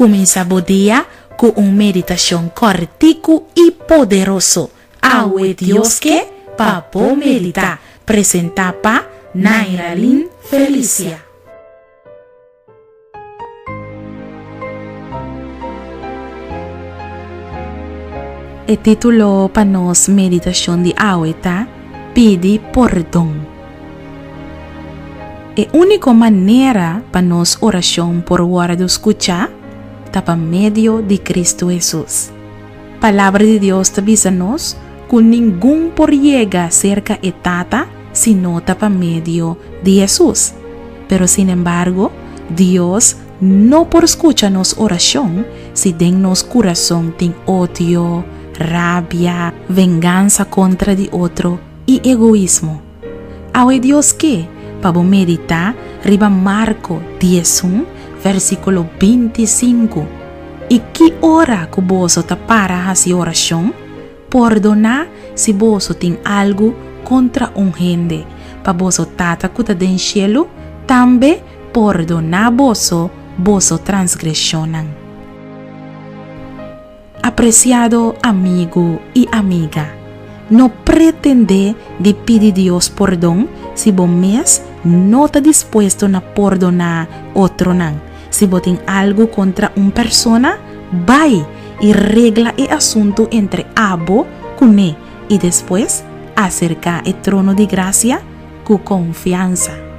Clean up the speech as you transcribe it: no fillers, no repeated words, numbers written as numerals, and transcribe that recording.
Kuminsá bo dia ku un meditashon kòrtiku i poderoso. Awe Dios ke pa bo meditá. Presentá pa Nairalyn Felicia. E título pa nos meditashon di awe ta Pidi Pordon. E úniko manera pa nos orashon por wòrdu skuchá ta pa medio di Kristu Hesus. Palabra di Dios ta bisa nos ku ningun por yega serka e Tata si no ta pa medio di Hesus. Pero sinembargo, Dios no por skucha nos orashon si den nos kurason tin odio, rabia, vengansa kontra di otro i egoismo. Awe Dios ke pa bo meditá riba Marko 11, versíkulo 25, I ki ora ku boso ta para hasi orashon, pordoná si boso tin algu kontra un hende, pa boso Tata ku ta den shelu tambe pordoná boso boso transgreshonnan. Apresiado amigu i amiga, no pretendé di pidi Dios pordon si bo mes no ta dispuesto na pordoná otronan. Si bo tin algu kontra un persona, bai i regla e asuntu entre abo kuné i despues aserká e trono di grasia ku konfiansa.